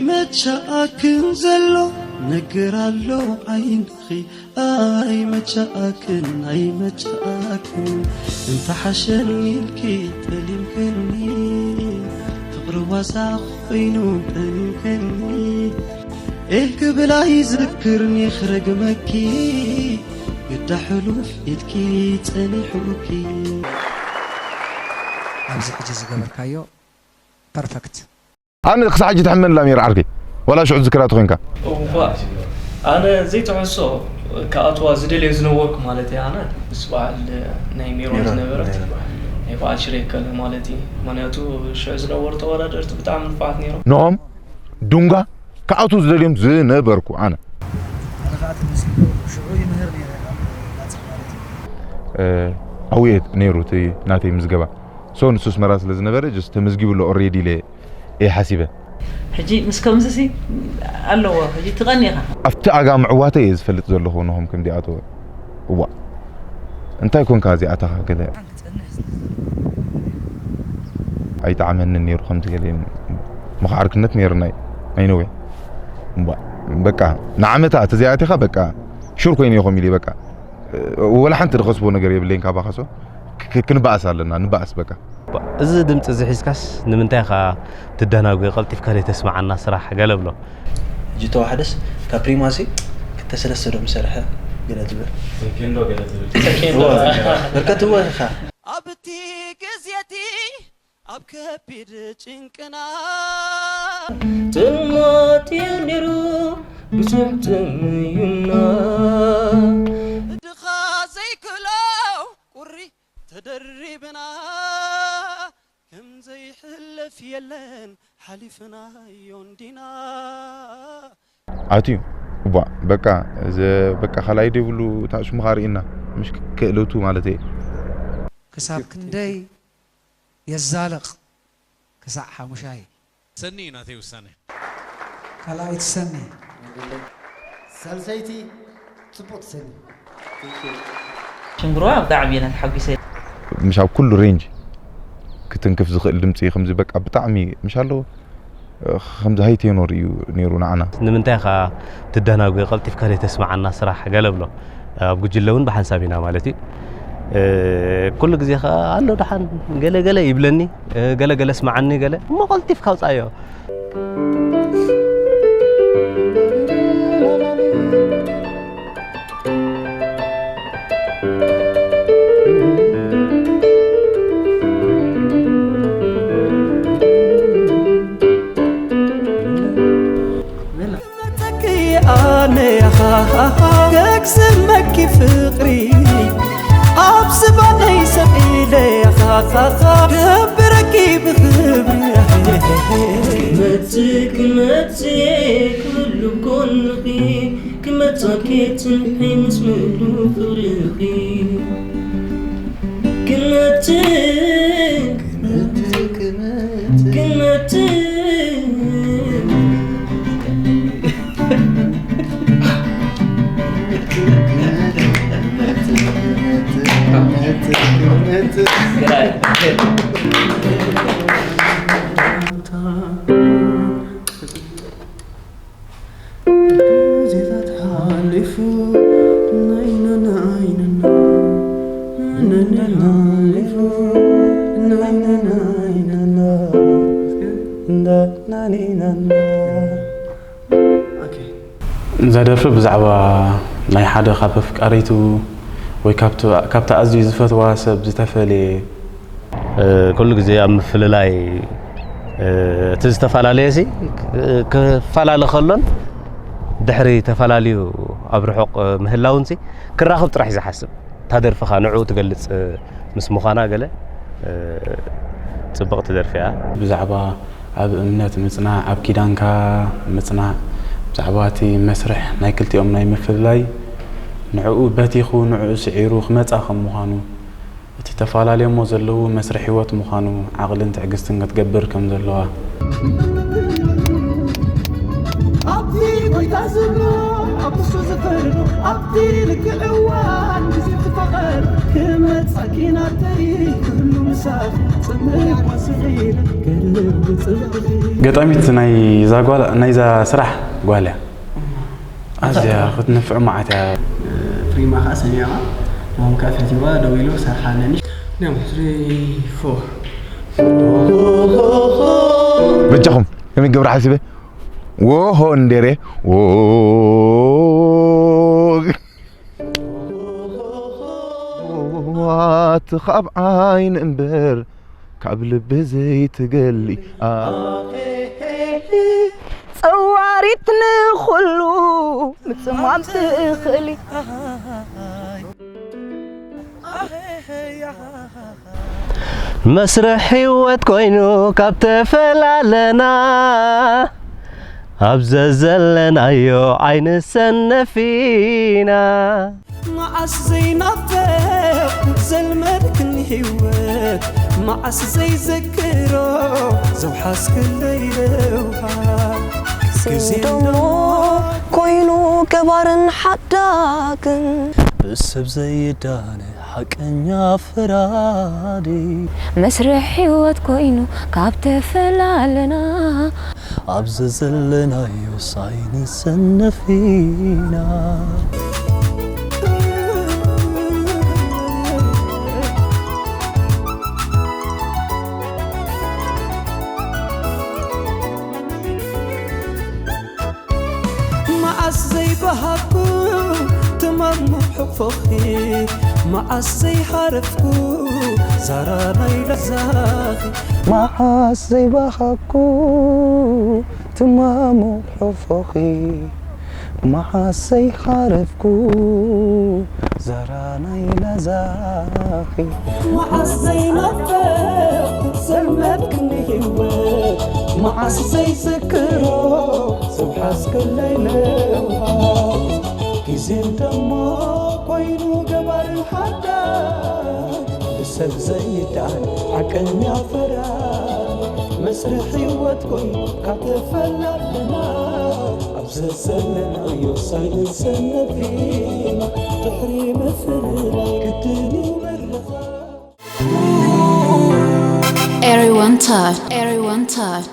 መቻኣክን ዘሎ ነገር ኣሎ ዓይንኺ ኣይመቻኣክን ኣይመቻኣክን እንተሓሸኒ ኢልኪ ጠሊምክኒ ፍቕሪ ዋዛ ኮይኑ ጠሊምክኒ ኢልኪ ብላይ ዝክርኒ ክረግመኪ ግዳ ሕሉፍ ኢልኪ ጸኒሑኪ ኣብዚ ሕጂ ዝገበርካዮ perfect። ኣነ ክሳዕ ሕጂ ትሕመኒ ላም እየ ዓርከይ፣ ዋላ ሽዑ ዝክራ ተኾይንካ። እዋ፣ ኣነ ዘይትሕሶ ክኣትዋ ዝደልዮ ዝነበርኩ ማለት እየ። ኣነ ምስ በዓል ናይ ሜሮን ዝነበረት ናይ በዓል ሽሬ ከለ ማለት እዩ። ምክንያቱ ሽዑ ዝነበሩ ተወዳደርቲ ብጣዕሚ ንፉዓት ነይሮም። ንኦም ዱንጋ ክኣትዉ ዝደልዮም ዝነበርኩ ኣነ። ኣብኡ እየ ነይሩ እቲ ናተይ ምዝገባ። So ንሱ ኣስመራ ስለ ዝነበረ just ተመዝጊቡ ኣሎ already ኢለ እየ ሓሲበ። ሕጂ ምስ ከምዚ ሲ ኣለዎ ሕጂ ትቐኒ ኢኻ። ኣብቲ ኣጋ ምዕዋተይ እየ ዝፈልጥ ዘለኹ ነሆም ከምዚ ኣተወ። እዋእ እንታይ ኮንካ እዚኣተኻ ገለ። ኣይጠዓመንን ነይሩ ከምዚ ገለ ምኽዓርክነት ነይርና እዩ ኣይነውሕ። እምቧእ በቃ ንዓመታት እዚኣ ኣቲኻ በቃ ሹር ኮይነ ኢኹም ኢሉ በቃ ወላ ሓንቲ ዝኸስቦ ነገር የብለይን ካባኻ so ክንበኣስ ኣለና ንበኣስ በቃ። እዚ ድምፂ እዚ ሒዝካስ ንምንታይ ኢኻ ትደናጉ ቀልጢፍካ ዘይተስምዓና ስራሕ ገለ ብሎ። ሕጂ ተዋሕደስ ካብ ፕሪማሲ ክልተ ሰለስተ ዶ ምሰርሐ ገለ ትብል። ሰኪንዶ ገለ ትብል። በርከትዎ ኢኻ። ኣብቲ ግዜቲ ኣብ ከቢድ ጭንቅና ጥልማት እዩ ነይሩ ብዙሕ ጥምዩና ድኻ ዘይክእሎ ቁሪ ተደሪብና ከም ዘይሕለፍ የለን ሓሊፍናዮ እንዲና ኣትዩ እቧ በቃ በቃ ካልኣይ ደይብሉ ታሽሙኻ ርኢና ምሽ ክእለቱ ማለት እየ ክሳብ ክንደይ የዛልቕ ክሳዕ ሓሙሻይ ሰኒ እዩ ናተይ ውሳነ ካልኣይቲ ሰኒ ሳልሰይቲ ጽቡቅ ሰኒ ሽንግርዋ ብጣዕሚ ኢና ተሓጒሰ ምሽ ኣብ ኩሉ ሬንጅ ክትንክፍ ዝኽእል ድምፂ ከምዚ በቃ ብጣዕሚ ምሽ ኣለዎ ከምዚ ሃይ ቴኖር እዩ ነይሩ ንዓና። ንምንታይ ኢኻ ትደናጉ ቀልጢፍካ ዘይተስምዓና ስራሕ ገለ ብሎ ኣብ ጉጅለ እውን ብሓንሳብ ኢና ማለት እዩ። ኩሉ ግዜ ከኣ ኣሎ ደሓን ገለ ገለ ይብለኒ ገለ ገለ ስምዓኒ ገለ እሞ ቀልጢፍካ ኣውፅኣዮ። መተኪ ኣነ ከክስመኪ ፍቅሪ ኣብ ዝባነይ ሰቂለ ከብረኪ ብክብሪ ክመጽእ ክመጽእ ክህሉ ጎንኺ ክመጻኪ ጽንሒ ምስ ምሉ ፍቅርኺ ክመጽእ ክመጽእ እዛ ደርፊ ብዛዕባ ናይ ሓደ ካብ ኣፍቃሪቱ ወይ ካብቲ ኣዝዩ ዝፈትዋ ሰብ ዝተፈለየ ኩሉ ግዜ ኣብ ምፍልላይ እቲ ዝተፈላለየ ሲ ክፈላለ ከሎን ድሕሪ ተፈላለዩ ኣብ ርሑቕ ምህላውን ሲ ክራኸብ ጥራሕ እዩ ዝሓስብ እታ ደርፊ ኸኣ ንዕኡ ትገልጽ ምስ ምዃና ገለ ጽብቕቲ ደርፊ እያ። ብዛዕባ ኣብ እምነት ምጽናዕ፣ ኣብ ኪዳንካ ምጽናዕ፣ ብዛዕባ እቲ መስርሕ ናይ ክልቲኦም ናይ ምፍልላይ ንዕኡ በቲኹ ንዕኡ ስዒሩ ክመጻ ከም ምዃኑ እቲ ተፋላልዮሞ ዘለዉ መስርሕ ህይወት ምዃኑ ዓቕልን ትዕግስትን ክትገብር ከም ዘለዋ። ኣብቲ ጎይታ ዝብሎ ኣብ ንሱ ዝፈርዶ ኣብቲ ልክዕ እዋን ግዜ ትፈቐር ገጣሚት ናይዛ ጓል ናይዛ ስራሕ ጓል እያ። ኣዝያ ክትነፍዕ መዓት እያ። ፕሪማ ከዓ ሰሚዕዋ ሎም ከዓ ፈቲዋ ደው ኢሉ ሰርሓለኒ። በጃኹም ከመይ ገብረ ሓሲበ ወሆ እንዴሬ ዋት ካብ ዓይን እምበር ካብ ልቢ ዘይትገሊ ጸዋሪት ንኹሉ ምጽማም ትኽእሊ መስርሕ ህይወት ኮይኑ ካብ ተፈላለና ኣብ ዘዘለናዮ ዓይንሰነፍ ኢና መዓስ ዘይናፍቕ ዘልመድክኒ ህይወት መዓስ ዘይዘክሮ ዘውሓስክለይ ለውሃ ግዜን ደሞ ኮይኑ ገባርን ሓዳግን ብሰብ ዘይዳነ ሓቀኛ ፈራዲ መስርሕ ህይወት ኮይኑ ካብ ተፈላለና ኣብ ዘዘለናዮ ሳይንሰነፍ ኢና መዓስ ዘይበሃኩ ትማሞ ሕቆኺ መዓስ ዘይሃረፍኩ ዛራ ናይ ለዛኺ መዓስ ዘይባኸኩ ትማሞ ሕቆኺ መዓስ ዘይሃረፍኩ ዛራ ናይ ለዛኺ መዓስ ዘይናፈቅ ዘልመድክኒ ህይወት መዓስ ዘይዝክሮ ዝውሓስክለይ ለውሃ ግዜን ደሞ ኮይኑ ገባርን ሓዳር ብሰብ ዘይዳን ሓቀኛ ፈራር መስርሕ ህይወት ኮይኑ ካብ ተፈላለና ኣብ ዘዘለናዮ ሳይንሰነፊና ድሕሪ ምፍልላይ ግድን እዩ ምርኻብ Everyone touch, everyone touch.